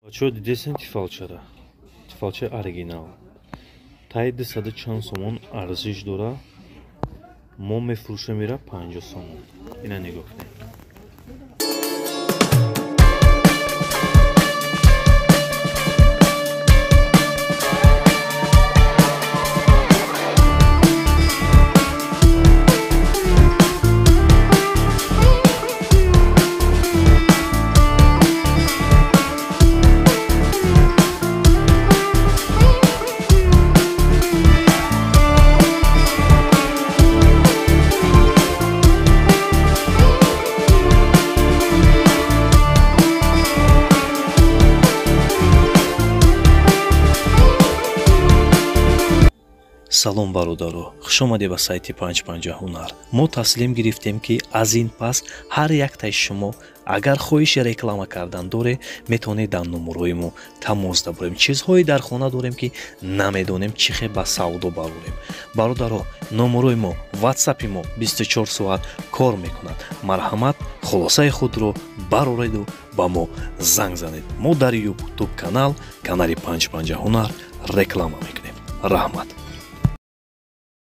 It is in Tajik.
Бачаҳо, дидесен тифалчара? Тифалчаи оригинал. Таи 200 чанд сомон арзиш дора. Мо мефурӯшем ира 50 сомон. Ина нигоҳ кунед. Салом, бародаро, хушомадед ба сайти Панҷпанҷа ҳунар. Мо таслим гирифтем, ки аз ин пас ҳар яктаи шумо агар хоҳиши реклама кардан доре, метавонед дар номерҳои мо тамос даборем. Чизҳое дар хона дорем, ки намедонем чӣ хел ба савдо барорем. Бародаро, номерҳои мо, ватсапи мо 24 соат кор мекунад. Марҳамат, хулосаи худро барореду ба мо занг занед. Мо дар ютуб канал, канали Панҷпанҷа ҳунар реклама мекунем. Раҳмат.